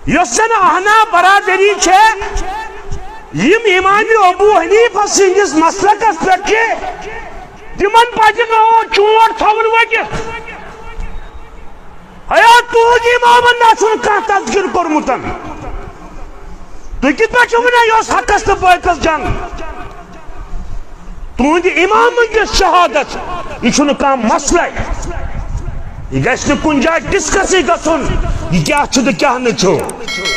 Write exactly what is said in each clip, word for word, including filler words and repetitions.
یۄس زن اہنا برادری چھےٚ، یِم امام ابو حنیفہ سٕنٛدِس مسلکس پٮ۪ٹھ چھِ، تِمن پزِ نہٕ چونٹ تھاوُن ؤٹِتھ۔ ہیا، تُہنٛد امامن نہ چھُنہٕ کانٛہہ تذکر کوٚرمُت۔ تُہۍ کِتھ پٲٹھۍ چھِو ونان یہِ اوس حقس تہٕ باطلس جنگ؟ تُہنٛدِ امامن دِژ شہادت، یہِ چھُنہٕ کانٛہہ مسلے۔ یہِ گژھِ نہٕ کُنہِ جایہِ ڈسکسٕے گژھُن، یہِ کیٛاہ چھُ تہٕ کیٛاہ نہٕ چھُ۔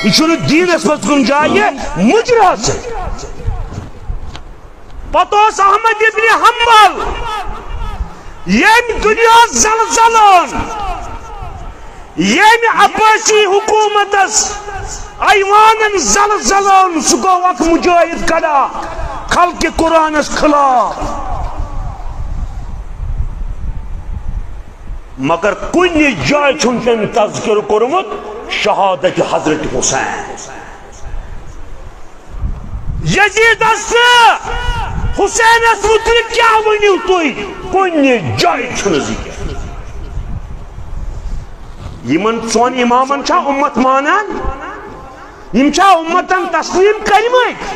یہِ چھُنہٕ دیٖنس منٛز کُنہِ جایہِ مُجراہسٕے۔ پتہٕ اوس احمد ابن حنبل، ییٚمۍ دُنیا زلزلہٕ أنۍ، ییٚمۍ عباسی حکومتس ایوانن زلزلہٕ أنۍ، سُہ گوٚو اکھ مجاہد کڑا، خلقِ قرآنس خلاف۔ مگر کُنہِ جایہِ چھُنہٕ تٔمۍ تذکر کوٚرمُت شہادت حضرت حسین۔ یزیدس تہٕ حسینس متعلق کیٛاہ ؤنِو تُہۍ؟ کُنہِ جایہِ چھُنہٕ ذِکر۔ یِمن ژۄن امامن چھا اُمت مانان؟ یِم چھا اُمتن تسلیم کٔرمٕتۍ؟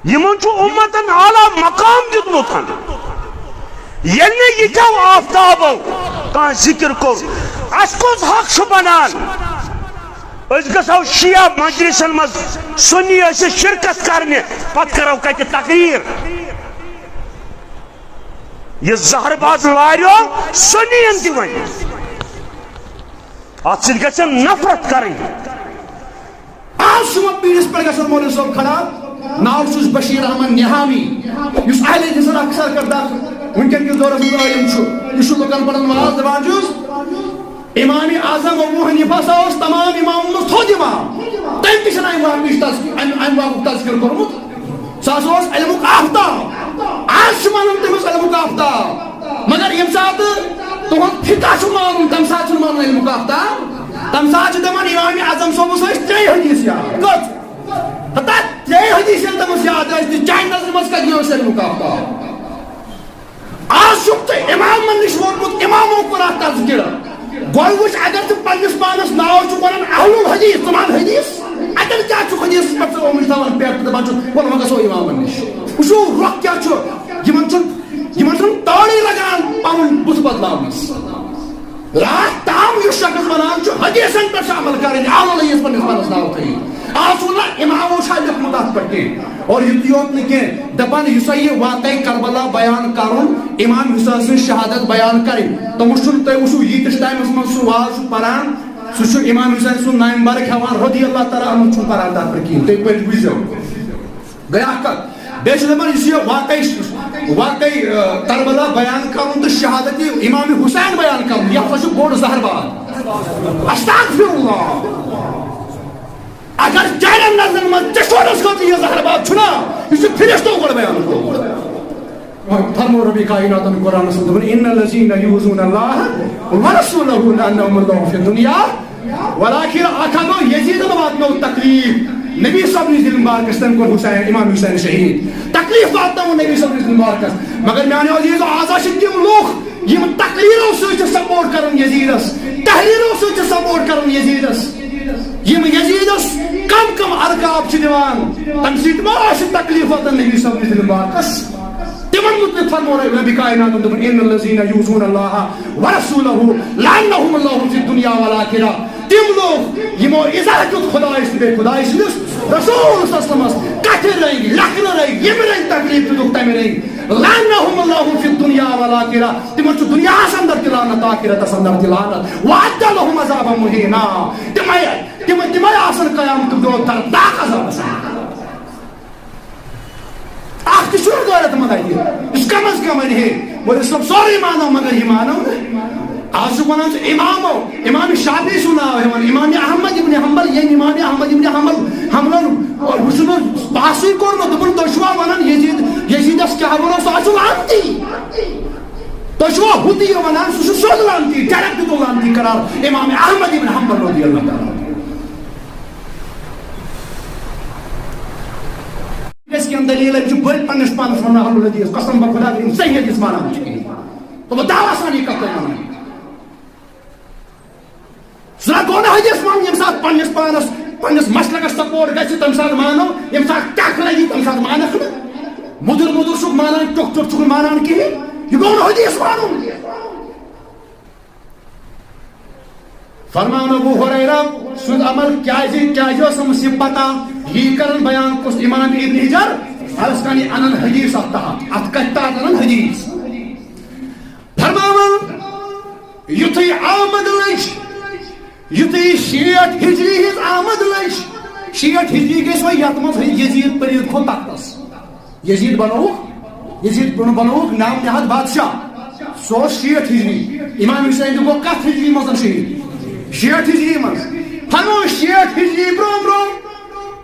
یِمن چھُ اُمتن اعلیٰ مقام دیُتمُت۔ ییٚلہِ نہٕ یِتھیو آفتابو کانٛہہ ذِکر کوٚر، اَسہِ کُس حق چھُ بنان؟ أسۍ گژھو شیعہ مجلسن منٛز سُنی ٲسِتھ شرکت کرنہِ، پتہٕ کرو کتہِ تقریر؟ یہِ زہر باز لاریو سُنین تہِ وۄنۍ۔ اتھ سۭتۍ گژھن نفرت کرٕنۍ۔ آز چھُ وۄنۍ پیٖرِس پٮ۪ٹھ گژھان مولوی صٲب کھڑا، ناو چھُس بشیٖر احمد نہامی، یُس اہل حدیثن اکھ سرکردہ وٕنکیٚن کِس دورس منٛز عٲلِم چھُ۔ یہِ چھُ لُکن پٮ۪ٹھ واز دِوان چھُس، امام اعظم ابو حنیفہ سا اوس تمام امامن منٛز تھوٚد امام، تٔمۍ تہِ چھُنہٕ امہِ واقعٕچ تذ-، امہِ، امہِ واقعُک تذکر کوٚرمُت۔ سُہ ہسا اوس علمُک آفتاب۔ آز چھِ ونان تٔمِس علمُک آفتاب۔ مگر ییٚمہِ ساتہٕ تُہُنٛد فقہ چھُ مانُن، تَمہِ ساتہٕ چھُنہٕ مانُن علمُک آفتاب۔ تَمہِ ساتہٕ چھِ دَپان، امام اعظم صٲبَس ٲسۍ ترٛے حدیث یاد۔ کٔژ؟ ہتا، ترٛے حدیث ییٚلہِ تٔمِس یاد ٲسۍ، تہٕ چانہِ نظرِ منٛز کَتہِ اوس علمُک آفتاب؟ آز چھُکھ ژٕ امامن نِش ووتمُت، امامو کوٚر اتھ تذکرہ۔ گۄڈٕ وٕچھ، اگر ژٕ پننِس پانس ناو چھُکھ ونان اہل الحدیث، ژٕ ون حدیث، اتٮ۪ن کیٛاہ چھُکھ حدیثس پٮ۪ٹھ ژٕ آمُت تھاوان پٮ۪ٹھ تہٕ دپان چھُکھ، ولہٕ وۄنۍ گژھو امامن نِش؟ وٕچھِو، رۄخ کیٛاہ چھُ؟ یِمن چھُنہٕ، یِمن چھُنہٕ تورٕے لگان پنُن بُتھ بدلاونس۔ راتھ تام یُس شخص ونان چھُ، حدیثن پٮ۪ٹھ چھُ عمل کرٕنۍ، اہل الحدیث پننِس پانس ناو تھٲیِو۔ آز چھُ ونان، امامو چھا لیوٚکھمُت اتھ پٮ۪ٹھ کینٛہہ؟ اور یُتُے یوت نہٕ کینٛہہ، دپان یُس سا یہِ واقعے کربلا بیان کرُن، امام حسین سٕنٛز شہادت بیان کرٕنۍ، تٔمِس چھُنہٕ، تُہۍ وٕچھِو، ییٖتِس ٹایمس منٛز سُہ واز چھُ پران، سُہ چھُ امام حسین سُنٛد نامہِ مبارک ہٮ۪وان، رضی اللہ تعالیٰ عنہ چھُنہٕ پران تتھ پٮ۪ٹھ کِہیٖنۍ۔ تُہۍ پٔرِو، بوٗزِو۔ گٔے اکھ کتھ۔ بیٚیہِ چھِ دپان، یُس یہِ واقعے، واقعے، آ، کربلا بیان کرُن تہٕ شہادت امام حسین بیان کرُن، یہِ ہسا چھُ بوٚڑ زہر باد۔ استغفر اللہ۔ اگر چانٮ۪ن نظرن منٛز ژےٚ چھوڑس خٲطرٕ یہِ زہر باد چھُنا، یہِ چھُ فرشتو گۄڈٕ بیان کوٚرمُت۔ فرمو ربِ کائناتن قرآنس منٛز دوٚپُن، "ان الذین یؤذون اللہ ورسولہ لعنہم اللہ فی الدنیا والآخرہ"۔ اکھ ہا گوٚو یزیدن واتنو تکلیف، نبی صٲبنِس دِل مبارکس تٔمۍ کوٚر حسین، امام حسین شہید، تکلیف واتنوو نبی صٲبنِس دِل مبارکس۔ مگر میانیو عزیزو، آز ہا چھِ تِم لوٗکھ یِم تقریرو سۭتۍ چھِ سپورٹ کران یزیدس، تحریرو سۭتۍ چھِ سپورٹ کران یزیدس۔ یِم یزیدس کم کم القاب چھِ دِوان، تمہِ سۭتۍ ما آسہِ تکلیف واتان نبی صٲبنِس دِل مبارکس؟ تِمن مُتعلق فرموو ربِ کائناتن، دوٚپُن، "ان الذین یؤذون اللہ ورسولہ لعنہم اللہ فی الدنیا والآخرہ"۔ تِم لوٗکھ یِمو ایذا دیُت خدایس تہٕ بیٚیہِ خدایہِ سٕنٛدِس رسول صلی اللہ علیہ وسلمس، کتھِ رٔنگۍ، لیکھنہٕ رٔنگۍ، ییٚمہِ رٔنگۍ تکلیف دِتُکھ، تمہِ رٔنگۍ، لعنہم اللہ فی الدنیا والآخرہ، تِمن چھُ دُنیاہس اندر تہِ لعنت، آخرتس اندر تہِ لعنت، وأعد لهم عذابا مہینا، تِمے، تِم، تِمے آسن قیامتُک دۄہ دردناک عذابس اندر۔ اکھ تہِ چھُنہٕ غٲرت مند اتہِ، یُس کم از کم ونہِ ہے، مولوی صٲب سورُے مانو مگر یہِ مانو نہٕ۔ آز چھُکھ ونان ژٕ امامو، امام شافعی سُنٛد ناو ہٮ۪وان، امام احمد ابن حنبل، ییٚمۍ امام احمد ابن حنبل، حنبلن وٕچھُن اوس پاسٕے کوٚرمُت، دوٚپُن، "تُہۍ چھِوا ونان یزید، یزیدس کیٛاہ ونو، سُہ حظ چھُ لعنتی، تُہۍ چھِوا ہُہ تہِ یہِ ونان، سُہ چھُ سیوٚد لعنتی، direct دیُتُن لعنتی قرار امام احمد ابن حنبل رضی اللہ تعالیٰ عنہ۔" گژھِ کینٛہہ دٔلیٖل، أمۍ چھُ بٔلۍ پننِس پانَس وَنان اہل الحدیث، قسم بخدا، یِم صحیح حدیث مانان چھِ کِہیٖنۍ۔ تہٕ بہٕ دعویٰ سان یہِ کَتھ تۄہہِ وَنان۔ گوٚو نہٕ حدیث مانُن، ییٚمہِ ساتہٕ پننِس پانس، پننِس مسلکس سپورٹ گژھِ، تمہِ ساتہٕ مانو، ییٚمہِ ساتہٕ ٹکھ لگہِ، تمہِ ساتہٕ مانکھ نہٕ۔ مُدُر مُدُر چھُکھ مانان، ٹیوٚٹھ ٹیوٚٹھ چھُکھ نہٕ مانان کِہیٖنۍ۔ یہِ گوٚو نہٕ حدیث مانُن۔ فرمان ابو ہریرہ سُنٛد عمل کیازِ، کیازِ اوس أمِس یہِ پتہ؟ یی کرن بیان کُس امام ابن حجر العسقلانی انن حدیث اتھ تحت، اتھ کتھ تحت انن حدیث۔ فرماوان، یُتھُے آمد لٔج، یُتھُے شیٹھ ہجری ہٕنٛز آمد لٔج، شیٹھ ہجری گٔے سۄ یتھ منٛز یزید پرید کھوٚت تختس۔ یزید بنووُکھ، یزید بن-، بنووُکھ نام نہاد بادشاہ۔ سُہ اوس شیٹھ ہجری۔ امام حسین تہِ گوٚو کتھ ہجری منٛز شہید؟ شیٹھ ہجری منٛز۔ فرمو شیٹھ ہجری برونٛہہ برونٛہہ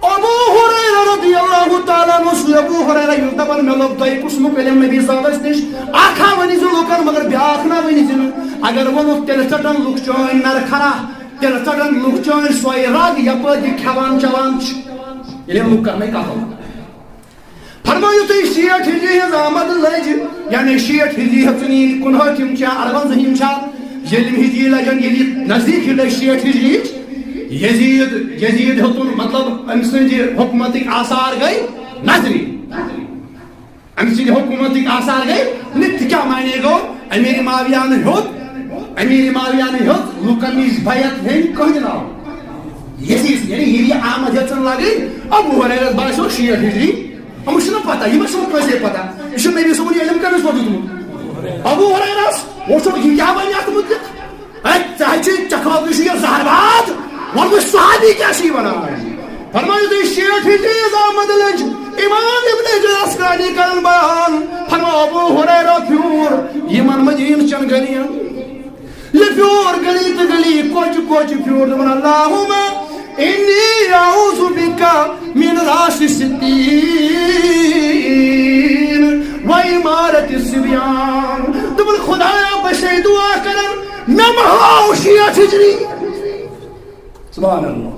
ابو ہریرہ رضی اللہ تعالیٰ عنہ، سُے ابو ہریرہ یُس دپان، مےٚ لوٚب دۄیہِ قٕسمُک علم نبی صٲبس نِش، اکھ ہا ؤنۍ زِ لُکن، مگر بیاکھ نہ ؤنۍ زِ نہٕ۔ اگر ووٚنُکھ، تیٚلہِ ژٹن لُکھ چٲنۍ نرٕ کھرا، تیٚلہِ ژٹن لُکھ چٲنۍ سۄے رگ، یپٲرۍ یہِ کھٮ۪وان چٮ۪وان چھِ، ییٚلہِ لُکھ کرنَے قتل۔ فرمٲیِو تُہۍ، شیٹھ ہجری ہٕنٛز آمد لٔج، یعنی شیٹھ ہجری ہیٚژٕن یِنۍ، کُنہٲٹھِم چھا، اَروَنزٲہِم چھا، ییٚلہِ ہجری لَجن، ییٚلہِ نزدیٖک ہی لٔج شیٹھ ہجری، یزید، یزید ہیوٚتُن، مطلب، أمۍ سٕنٛدِ حکومتٕکۍ آثار گٔے نظرِ۔ أمۍ سٕنٛدِ حکوٗمتٕکۍ آثار گٔے نہٕ، تہِ کیٛاہ معنی گوٚو؟ أمیٖر معاویہ نہٕ ہیوٚت، أمیٖر معاویہ نہٕ ہیوٚت لُکن نِش بیعت ہیٚنۍ کٕہٕنۍ نہٕ۔ یزید، یعنی ییٚلہِ یہِ آمد ہیٚژٕن لگٕنۍ، ابو ہریرس باسیو شیٹھ ہجری، یِمن چھُنہٕ پتہ، یِمن چھُنہٕ کٲنٛسے پتہ۔ یہِ چھُ نبی صٲبُن علم کٔمِس ووٚتمُت؟ ابو ہریرس۔ وۄنۍ چھُ یہِ کیٛاہ وَنہِ اَتھ مُتعلِق؟ ہے، ژےٚ ہے چھُے، ژےٚ خٲطرٕ چھُ یہِ زہر باد۔ وۄنۍ وٕچھ صحابی کیٛاہ چھِ یہِ وَنان۔ فرمٲیِو تُہۍ، شیٹھ ہجری ییٖژ آمد لٔج، امام ابن حجر عسقلانی کران بیان۔ فرماو، ابو ہریرہ پھیوٗر یِمن مدیٖنہٕ چٮ۪ن گلیَن۔ یہِ پھیوٗر گلی تہٕ گلی، کوچہِ کوچہِ پھیوٗر، دوٚپُن، اللہم انی اعوذ بک من راس الستین و امارت الصبیان۔ دوٚپُن، خدایا، بہٕ چھسے دعا کران، مےٚ مہ ہاو شیٹھ ہجری۔ سبحان اللہ۔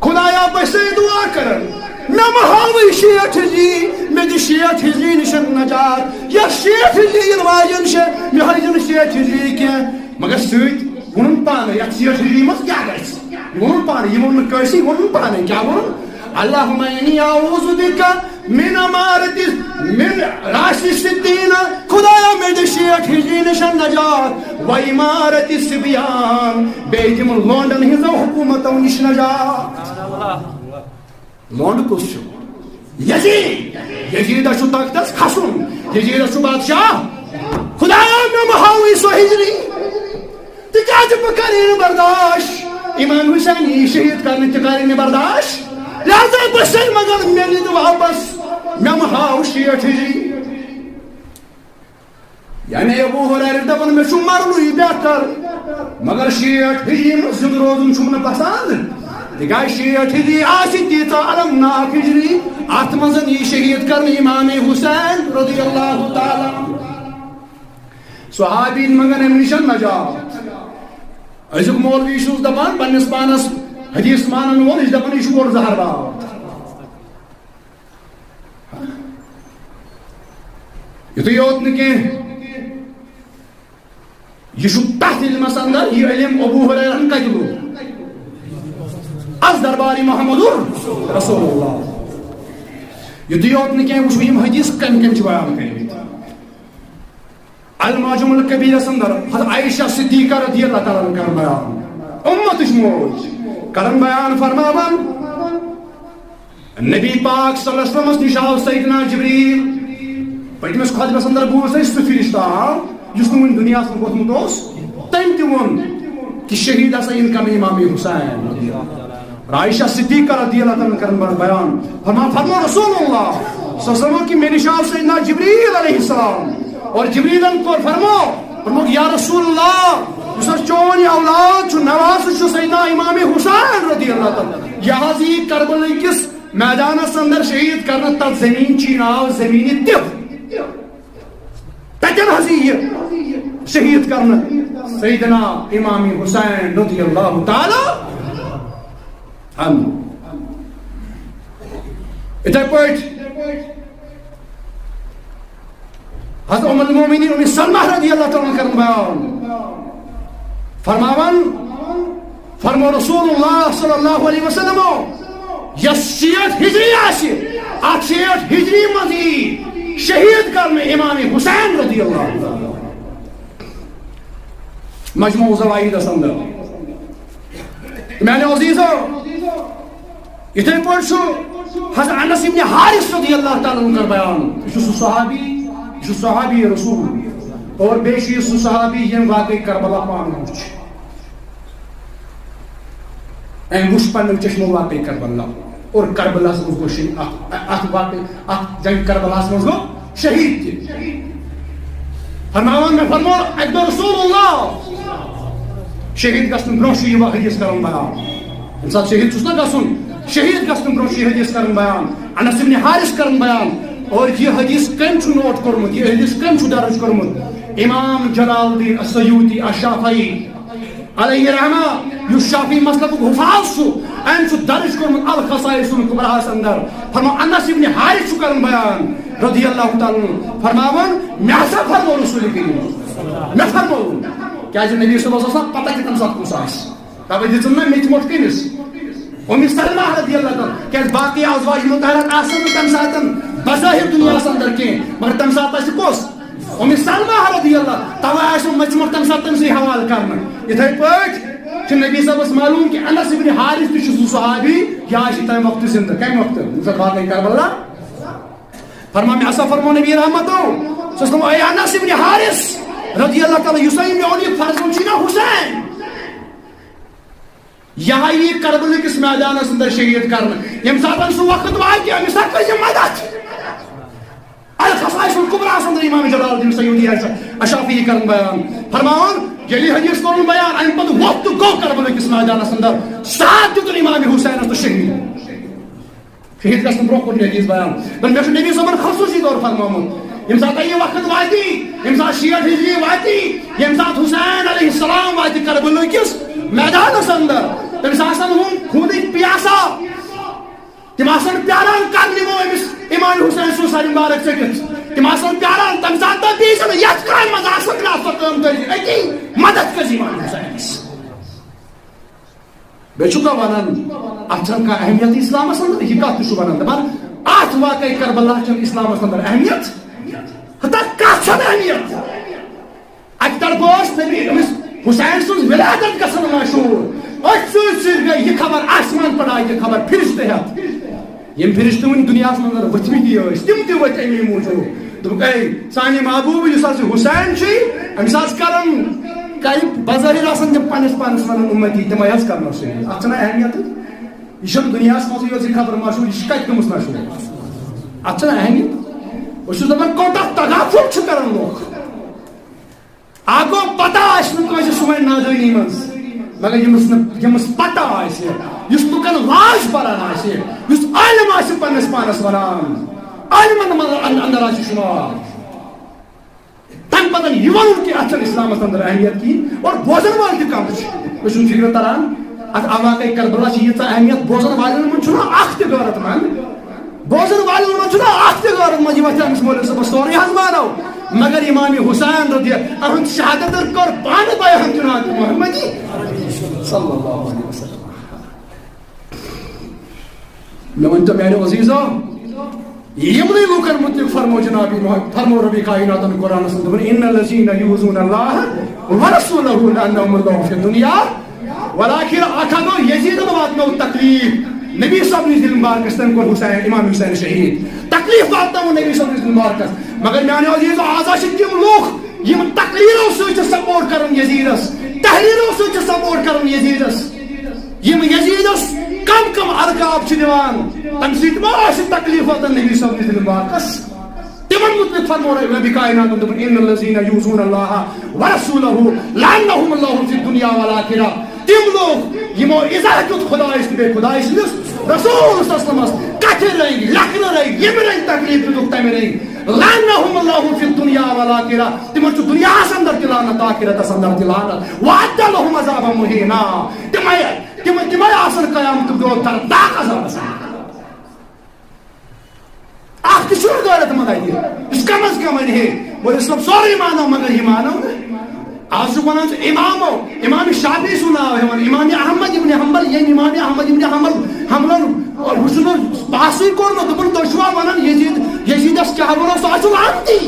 خدایا، بہٕ چھسے دعا کران، مےٚ مہ ہاوٕے شیٹھ ہجری، مےٚ دِ شیٹھ ہجری نِش نجات۔ یۄس شیٹھ ہجری یِنہٕ واجٮ۪ن چھےٚ، مےٚ ہٲیزِ نہٕ شیٹھ ہجری کینٛہہ۔ مگر سۭتۍ ووٚنُن پانے، یتھ شیٹھ ہجری منٛز کیٛاہ گژھِ؟ یہِ ووٚنُن پانے، یہِ ووٚن نہٕ کٲنٛسی، ووٚنُن پانے۔ کیٛاہ ووٚنُن؟ اللہم انی اعوذ بک من امارت، من راس الستین۔ خدایا، مےٚ دِ شیٹھ ہجری نِش نجات، و امارت الصبیان، بیٚیہِ دِم لونڈن ہٕنٛزو حکوٗمتو نِش نجات۔ لونڈ کُس چھُ؟ یزید۔ یزیدس چھُ تختس کھسُن، یزیدس چھُ بادشاہ۔ خدایا، مےٚ مہ ہاوٕے سۄ ہجری، تِکیٛازِ بہٕ کرٕ یہِ نہٕ برداشت۔ امام حسین یی شہید کرنہٕ، تہِ کرٕ یہِ نہٕ برداشت۔ لہذا بہٕ چھسے منٛگان، مےٚ نِتہٕ واپس، مےٚ مہ ہاو شیٹھ ہجری۔ یعنی ابو ہریرہ دپان، مےٚ چھُ مرنُے بہتر، مگر شیٹھ ہجری منٛز زِندٕ روزُن چھُم نہٕ پسند، تِکیٛازِ شیٹھ ہجری آسہِ تیٖژاہ المناک ہجری، اتھ منٛز یی شہید کرنہٕ امام حسین رضی اللہ تعالیٰ عنہ۔ صحابی منٛگان امہِ نِش نجات۔ أزیُک مولوی چھُس دپان پننِس پانس حدیث مانن وول، یہِ چھُ دپان، یہِ چھُ بوٚڑ زہر باد۔ یُتُے یوت نہٕ کینٛہہ، یہِ چھُ تتھ علمس اندر، یہِ علم ابو ہریرہن کتہِ لوگ؟ از درباری محمد رسول اللہ۔ یُتُے یوت نہٕ کینٛہہ، وٕچھو یِم حدیث کمہِ کمہِ چھِ بیان کٔرمٕتۍ۔ المعجم الکبیرس اندر حضرت عائشہ صدیقہ رضی اللہ تعالیٰ عنہ کران بیان، امتٕچ موج کران بیان، فرماوان، نبی پاک صلی اللہ علیہ وسلمس نِش آو سیدنا جبریل۔ پٔتمِس خطبس اندر بوٗز اَسہِ، سُہ فرشتہٕ آو یُس نہٕ وُنہِ دُنیاہس منٛز ووٚتھمُت اوس۔ تٔمۍ تہِ ووٚن کہِ شہید ہسا یِن کرنہٕ امام حسین۔ عائشہ صدیقہ رضی اللہ تعالیٰ عنہ کران بیان، فرمان، فرمو رسول اللہ صلی اللہ علیہ وسلم کہ مےٚ نِش آو سیدنا جبریل علیہ السلام اور جبریلن کوٚر فرمو، فرمووُکھ، یا رسول اللہ، یُس حظ چون یہِ اولاد چھُ، نواسہٕ چھُ سیدنا امام حسین رضی اللہ تعالیٰ عنہ، یہِ حظ یی کربلہٕ کِس میدانس اندر شہید کرنہٕ، تتھ زمین چی ناو زمین تف۔ تتٮ۪ن حظ یی یہِ شہید کرنہٕ سیدنا امام حسین رضی اللہ تعالیٰ عنہ۔ اتھے پٲٹھۍ حضرت ام المومنین ام سلمہ رضی اللہ تعالیٰ عنہ کران بیان، فرماوان، فرمو رسول اللہ صلی اللہ علیہ وسلم، یس شیٹھ ہجری آسہِ، اتھ شیٹھ ہجری منٛز یی شہید کرنہٕ امام حسین رضی اللہ عنہ۔ مجموع زوائدس اندر۔ میانیو عزیزو، یِتھے پٲٹھۍ چھُ حضرت انس ابن حارث رضی اللہ تعالیٰ عنہ کر بیان۔ یہِ چھُ سُہ صحابی، یہِ چھُ صحابی رسول، اور بیٚیہِ چھُ یہِ سُہ صحابی ییٚمۍ واقعی کربلا پانہٕ وُچھ۔ أمۍ وُچھ پننٮ۪و چشمو واقعی کربلا، اور کربلاہس منٛز گوٚو شہید، اتھ، اتھ واقعی، اتھ جنگ کربلاہس منٛز گوٚو شہید تہِ۔ فرماوان، مےٚ فرموو اکہِ دۄہ رسول اللہ، شہید گژھنہٕ برونٛہہ چھُ یہِ حدیث کرُن بیان۔ ییٚمہِ ساتہٕ شہید چھُس نہ گژھُن، شہید گژھنہٕ برونٛہہ چھُ یہِ حدیث کرُن بیان۔ انس ابن حارث کرُن بیان۔ اور یہِ حدیث کٔمۍ چھُ نوٹ کوٚرمُت، یہِ حدیث کٔمۍ چھُ درج کوٚرمُت؟ امام جلال الدین السیوطی الشافعی علیہ رحمہ، یُس شافعی مذہبُک حفاظ چھُ، أمۍ چھُ درج کوٚرمُت الخصائص الکبریٰ ہس اندر۔ فرماو، انس ابن حارث چھُ کران بیان رضی اللہ تعالیٰ عنہ، فرماوان، مےٚ ہسا فرموو رسول کریم، مےٚ فرموو، کیازِ نبی صلی اللہ علیہ وسلم پتہ کہِ تمہِ ساتہٕ کُس آسہِ۔ توے دِژٕن نہ مےٚ تہِ مۄٹھ کٔمِس؟ اُمِ سلمہ رضی اللہ تعالیٰ، کیازِ باقٕے ازواج مطہرات آسن نہٕ تمہِ ساتہٕ بظاہر دُنیاہس اندر کینٛہہ، مگر تمہِ ساتہٕ آسہِ کُس؟ اُمِ سلمہ رضی اللہ، توے آسہِ مٔژمٕژ تمہِ ساتہٕ تٔمۍ سٕے حوالہٕ کرنہٕ۔ یِتھے پٲٹھۍ چھُ نبی صٲبس معلوم کہِ انس ابن حارث تہِ چھُ سُہ صحابی، یہِ آسہِ تمہِ وقتہٕ زندٕ۔ کمہِ وقتہٕ؟ ییٚمہِ ساتہٕ واقعے کربلا۔ فرما مےٚ ہسا فرمو نبی رحمتو صلی اللہ علیہ وسلم، اے انس ابن حارث رضی اللہ تعالیٰ، یُس تۄہہِ میون یہِ فرزند چھُ نا حسین، یہِ ہا یی کربلہٕ کِس میدانس اندر شہید کرنہٕ۔ ییٚمہِ ساتہٕ سُہ وقت واتہِ، أمِس ہا کٔرۍ زِ مدد۔ الخصائص الکبریٰ ہس اندر امام جلال الدین سیوطی آسہِ اشافی کران بیان، فرماوان، ییٚلہِ حدیث کوٚرُن بیان، امہِ پتہٕ ووٚتھ تہٕ گوٚو کربلہٕ کِس میدانس اندر، ساتھ دیُتُن امام حسینس تہٕ شہید۔ شہید گژھنہٕ برونٛہہ کوٚر مےٚ حدیث بیان۔ دوٚپُن، مےٚ چھُ نبی صٲبن خصوٗصی طور فرمومُت، ییٚمہِ ساتہٕ تۄہہِ یہِ وقت واتہِ، ییٚمہِ ساتہٕ شیٹھ ہجری واتہِ، ییٚمہِ ساتہٕ حسین علیہ السلام واتہِ کربلہٕ کِس میدانس اندر، تٔمِس آسن ہُم خوٗنٕکۍ پیاسہ، تِم آسن پیاران، کر نِمو أمِس امام حسین سُنٛد سر مبارک ژٔٹِتھ۔ تِم آسن پیاران، تَمہِ ساتہٕ دَپہِ یہِ زَن یَتھ کامہِ منٛز آسکھ نہ آسکھ، کٲم کٔرۍ زِ أتی مدد کٔرۍ زِ امام حسینس۔ بیٚیہِ چھُکھا وَنان، اَتھ چھَنہٕ کانٛہہ اہمیت اِسلامَس اندر؟ یہِ کَتھ تہِ چھُ وَنان، دَپان، اَتھ واقعے کربلا چھَنہٕ اِسلامَس اندر اہمیت؟ ہتا کَتھ چھَنہٕ اہمیت؟ اَکہِ طرفہٕ ٲس نبی أمِس حسین سٕنٛز ولادت گژھان مشہوٗر، أتھۍ سۭتۍ سۭتۍ گٔے یہِ خبر آسمان پٮ۪ٹھ آیہِ یہِ خبر فرشتہٕ ہٮ۪تھ۔ یِم فرشتہٕ وٕنہِ دُنیاہَس منٛز ؤتھمٕتی ٲسۍ، تِم تہِ ؤتھۍ اَمی موٗجوٗب۔ دوٚپُکھ، اے سانہِ محبوٗبہٕ یُس حظ یہِ حسین چھُے، أمِس حظ کَرَن، کَرِ بظٲہِر آسان تِم پنٛنِس پانَس وَنان اُمتی، تِمَے حظ کَرنو سۭتۍ۔ اَتھ چھَنہ اہمیت؟ یہِ چھَنہٕ دُنیاہَس منٛزٕے یوت یہِ خبر مشہوٗر، یہِ چھِ کَتہِ گٔمٕژ مشہوٗر؟ اَتھ چھَنہ اہمیت؟ بہٕ چھُس دَپان، کوٗتاہ تغافل چھُ کَران لُکھ۔ اکھ گوٚو پتہ آسہِ نہٕ کٲنٛسہِ سُہ وَنہِ نادٲنی منٛز، مگر ییٚمِس نہٕ، ییٚمِس پتہ آسہِ، یُس لُکن واز پران آسہِ، یُس عالم آسہِ پننِس پانس ونان، عالمن منٛز ان-، اندر آسہِ شُمار، تمہِ پتہٕ یہِ ونُن کہِ اتھ چھنہٕ اسلامس اندر اہمیت کِہیٖنۍ اور بوزن وٲلۍ تہِ کم چھِ۔ مےٚ چھُنہٕ فکرِ تران، اتھ علاقے کربلا چھِ ییٖژاہ اہمیت، بوزن والٮ۪ن منٛز چھُنہ اکھ تہِ غٲرت مند۔ بوزن والٮ۪ن منٛز چھُنہ اکھ تہِ غٲرت مند، یہِ وتھِ أمِس مولوی صٲبس سورُے حظ مانو، مگر امام حسین رضی اللہ عنہ شہادت کٔر پانہٕ بیان جناب محمدی صلی اللہ علیہ وسلم۔ مےٚ ؤنۍ تو میانیو عزیزو، یِمنٕے لوٗکن مُتعلِق فرمو جناب محمد، فرمو ربِ کائناتن قرآنس منٛز، دوٚپُن، "ان الذین یؤذون اللہ ورسولہ لعنہم اللہ فی الدنیا والآخرہ"۔ اکھ ہا گوٚو یزیدن واتنوو تکلیف نبی صٲبنِس دِل مبارکس، تٔمۍ کوٚر حسین، امام حسین شہید۔ تکلیف واتنوو نبی صٲبنِس دِل مبارکس۔ مگر میانیو عزیزو، آز ہا چھِ تِم لوٗکھ یِم تقریرو سۭتۍ چھِ سپورٹ کران یزیدس، تحریرو سۭتۍ چھِ سپورٹ کران یزیدس۔ یِم یزیدس کم کم القاب چھِ دِوان، تمہِ سۭتۍ ما آسہِ تکلیف واتان نبی صٲبنِس دِل مبارکس؟ تِمن مُتعلِق فرموو ربِ کائناتن، دوٚپُن، "ان الذین یؤذون اللہ ورسولہ لعنہم اللہ فی الدنیا والآخرہ"۔ تِم لوٗکھ یِمو ایذا دیُت خدایس تہٕ بیٚیہِ خدایہِ سٕنٛدِس رسول صلی اللہ علیہ وسلمس، کتھِ رٔنگۍ، لیکھنہٕ رٔنگۍ، ییٚمہِ رٔنگۍ تکلیف دِتُکھ تمہِ رٔنگۍ، لعنہم اللہ فی الدنیا والآخرہ، تِمن چھُ دُنیاہس اندر تہِ لعنت، آخرتس اندر تہِ لعنت۔ وَأَعَدَّ لَهُمْ عَذَابًا مُهِينًا۔ تِمے، تِم، تِمے آسن قیامتُک دۄہ دردناک عذابس اندر۔ اکھ تہِ چھُنہٕ غٲرت مند اتہِ، یُس کم از کم ونہِ ہے، مولوی صٲب سورُے مانو مگر یہِ مانو نہٕ۔ آز چھُکھ ونان ژٕ امامو، امام شافعی سُنٛد ناو ہٮ۪وان، امام احمد حنبل، ییٚمۍ امام احمد ابن حنبل، حنبلن وٕچھُن پاسٕے کوٚر نہٕ، دوٚپُن، "تُہۍ چھِوا ونان یزید، یزیدس کیٛاہ ونو، سُہ آسیو لعنتی؟"